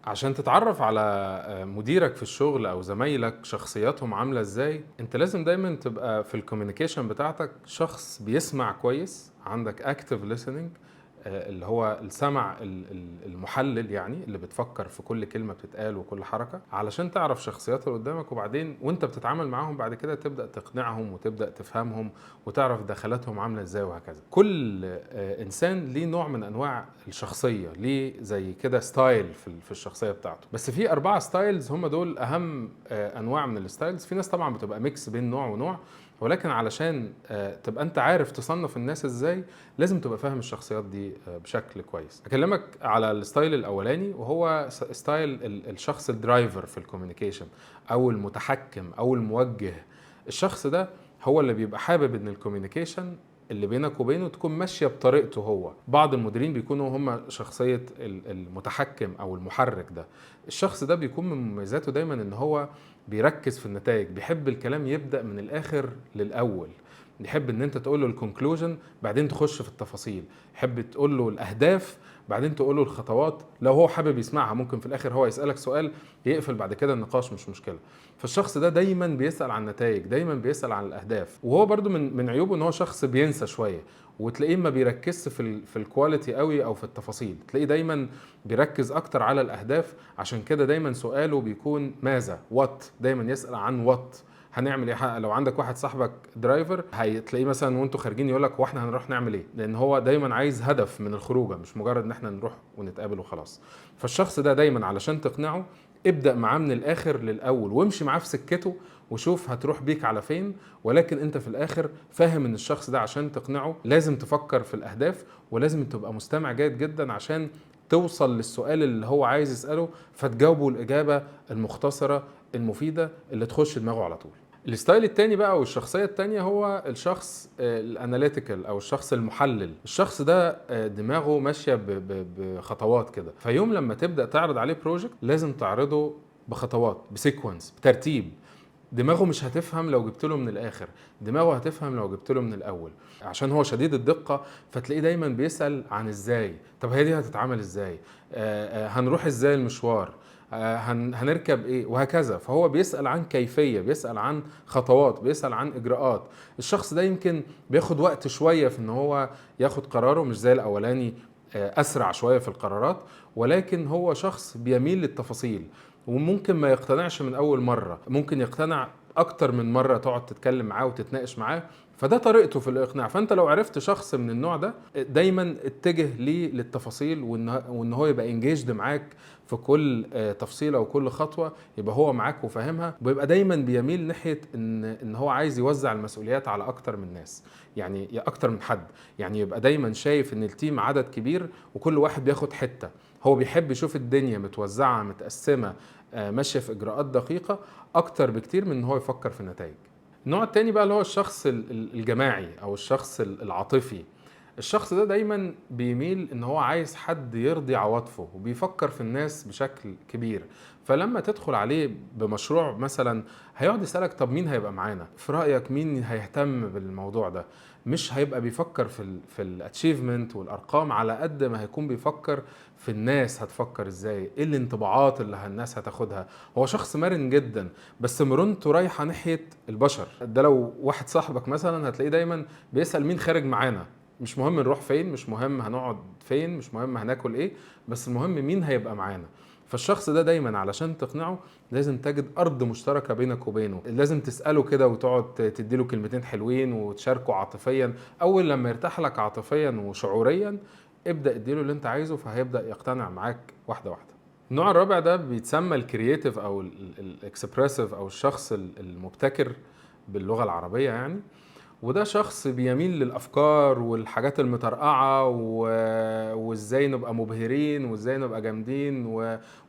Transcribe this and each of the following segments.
عشان تتعرف على مديرك في الشغل او زمايلك شخصياتهم عامله ازاي، انت لازم دايما تبقى في ال communication بتاعتك شخص بيسمع كويس، عندك active listening، اللي هو السمع المحلل، يعني اللي بتفكر في كل كلمة بتتقال وكل حركة علشان تعرف شخصيات اللي قدامك، وبعدين وانت بتتعامل معاهم بعد كده تبدا تقنعهم وتبدا تفهمهم وتعرف دخلاتهم عامله ازاي وهكذا. كل انسان ليه نوع من انواع الشخصيه، ليه زي كده style في الشخصية بتاعته. بس في 4 styles هم دول اهم انواع من ال styles. في ناس طبعا بتبقى mix بين نوع ونوع، ولكن علشان تبقى انت عارف تصنف الناس ازاي لازم تبقى فاهم الشخصيات دي بشكل كويس. اكلمك على ال style الاولاني، وهو style الشخص ال driver في ال communication او المتحكم او الموجه. الشخص ده هو اللي بيبقى حابب ان ال communication اللي بينك وبينه تكون ماشية بطريقته هو. بعض المديرين بيكونوا هم شخصية المتحكم او المحرك ده. الشخص ده بيكون من مميزاته دايما ان هو بيركز في النتائج، بيحب الكلام يبدا من الاخر للاول، يحب ان انت تقول له ال conclusion بعدين تخش في التفاصيل، يحب تقول له الاهداف بعدين تقول له الخطوات. لو هو حابب يسمعها ممكن في الاخر هو يسالك سؤال يقفل بعد كده النقاش، مش مشكلة. فالشخص ده دايما بيسال عن النتائج، دايما بيسال عن الاهداف. وهو برده من عيوبه ان هو شخص بينسى شويه، وتلاقيه ما بيركزش في ال quality قوي او في التفاصيل، تلاقيه دايما بيركز اكتر على الاهداف. عشان كده دايما سؤاله بيكون ماذا، what، دايما يسال عن what، هنعمل ايه. لو عندك واحد صاحبك driver هتلاقيه مثلا وانتوا خارجين يقول لك هو احنا هنروح نعمل ايه، لان هو دايما عايز هدف من الخروجه، مش مجرد ان احنا نروح ونتقابل وخلاص. فالشخص ده دايما علشان تقنعه ابدأ معاه من الاخر للاول وامشي معاه في سكته وشوف هتروح بيك على فين، ولكن انت في الاخر فاهم ان الشخص ده عشان تقنعه لازم تفكر في الاهداف، ولازم تبقى مستمع جيد جدا عشان توصل للسؤال اللي هو عايز يسأله فتجاوبه الإجابة المختصرة المفيدة اللي تخش دماغه على طول. ال style التاني بقى والشخصية التانية هو الشخص ال analytical او الشخص المحلل. الشخص ده دماغه ماشية بخطوات كده، فيوم لما تبدأ تعرض عليه project لازم تعرضه بخطوات، ب sequence، بترتيب. دماغه مش هتفهم لو جبت له من الاخر، دماغه هتفهم لو جبت له من الاول، عشان هو شديد الدقة. فتلاقيه دايما بيسال عن ازاي، طب هي دي هتتعمل ازاي، هنروح ازاي المشوار، هنركب ايه، وهكذا. فهو بيسال عن كيفية، بيسال عن خطوات، بيسال عن اجراءات. الشخص ده يمكن بياخد وقت شوية في ان هو ياخد قراره، مش زي الاولاني اسرع شوية في القرارات، ولكن هو شخص بيميل للتفاصيل وممكن ما يقتنعش من اول مرة، ممكن يقتنع اكتر من مرة تقعد تتكلم معاه وتتناقش معاه، فده طريقته في الاقناع. فانت لو عرفت شخص من النوع ده دايما اتجه ليه للتفاصيل، وان هو يبقى engaged معاك في كل تفصيله وكل خطوة، يبقى هو معاك وفاهمها، ويبقى دايما بيميل ناحية ان هو عايز يوزع المسؤوليات على اكتر من ناس، يعني اكتر من حد، يعني يبقى دايما شايف ان ال team عدد كبير وكل واحد بياخد حتة. هو بيحب يشوف الدنيا متوزعة متقسمه، ماشية في اجراءات دقيقة اكتر بكتير من ان هو يفكر في النتائج. النوع التاني بقى اللي هو الشخص الجماعي او الشخص العاطفي. الشخص ده دايما بيميل ان هو عايز حد يرضي عواطفه وبيفكر في الناس بشكل كبير. فلما تدخل عليه بمشروع مثلا هيقعد يسألك طب مين هيبقى معانا، في رأيك مين هيهتم بالموضوع ده. مش هيبقى بيفكر في ال achievement والارقام على قد ما هيكون بيفكر في الناس هتفكر ازاي، ايه الانطباعات اللي الناس هتاخدها. هو شخص مرن جدا، بس مرونته رايحة ناحية البشر. ده لو واحد صاحبك مثلا هتلاقيه دايما بيسأل مين خارج معانا، مش مهم نروح فين، مش مهم هنقعد فين، مش مهم هناكل ايه، بس المهم مين هيبقى معانا. فالشخص ده دايما علشان تقنعه لازم تجد ارض مشتركة بينك وبينه، لازم تساله كده وتقعد تديله كلمتين حلوين وتشاركه عاطفيا. اول لما يرتاح لك عاطفيا وشعوريا ابدا اديله اللي انت عايزه، فهيبدا يقتنع معاك واحدة واحدة. النوع الرابع ده بيتسمى ال creative او ال expressive او الشخص المبتكر باللغة العربية يعني، وده شخص بيميل للافكار والحاجات المترقعه وازاي نبقى مبهرين وازاي نبقى جامدين،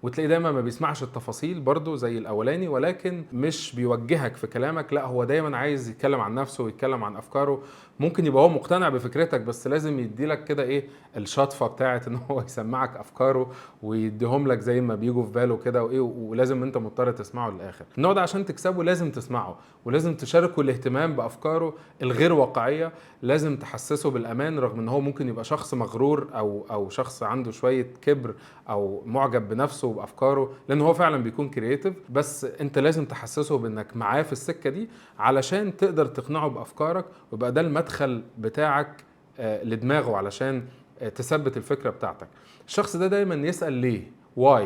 وتلاقيه دايما ما بيسمعش التفاصيل برضو زي الاولاني، ولكن مش بيوجهك في كلامك، لا هو دايما عايز يتكلم عن نفسه ويتكلم عن افكاره. ممكن يبقى هو مقتنع بفكرتك، بس لازم يديلك كده ايه الشطفه بتاعت ان هو يسمعك افكاره ويديهم لك زي ما بيجوا في باله كده وايه، ولازم انت مضطر تسمعه للاخر. النوع ده عشان تكسبه لازم تسمعه، ولازم تشاركه الاهتمام بافكاره الغير واقعيه، لازم تحسسه بالامان رغم ان هو ممكن يبقى شخص مغرور او شخص عنده شوية كبر او معجب بنفسه وبافكاره، لان هو فعلا بيكون creative، بس انت لازم تحسسه بانك معاه في السكة دي علشان تقدر تقنعه بافكارك، ويبقى ده المدخل بتاعك لدماغه علشان تثبت الفكرة بتاعتك. الشخص ده دايما يسال ليه، why،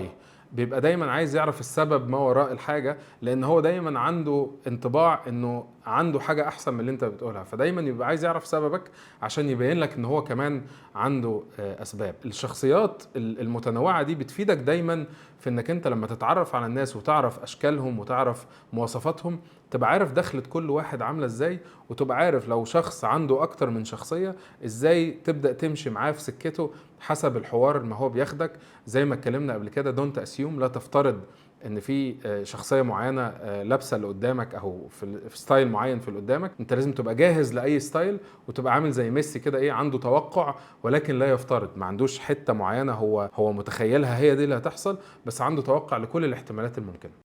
بيبقى دايما عايز يعرف السبب ما وراء الحاجة، لان هو دايما عنده انطباع انه عنده حاجة احسن من اللي انت بتقولها، فدايما يبقى عايز يعرف سببك عشان يبين لك ان هو كمان عنده اسباب. الشخصيات المتنوعة دي بتفيدك دايما في انك انت لما تتعرف على الناس وتعرف اشكالهم وتعرف مواصفاتهم، تبقى عارف دخلة كل واحد عاملة ازاي، وتبقى عارف لو شخص عنده اكتر من شخصية ازاي تبدأ تمشي معاه في سكته حسب الحوار ما هو بياخدك. زي ما اتكلمنا قبل كده، don't assume، لا تفترض ان في شخصية معينة لابسه اللي قدامك او في style معين في اللي قدامك. انت لازم تبقى جاهز لاي style، وتبقى عامل زي ميسي كده، ايه، عنده توقع ولكن لا يفترض، ما عندوش حتة معينة هو متخيلها هي دي اللي هتحصل، بس عنده توقع لكل الاحتمالات الممكنة.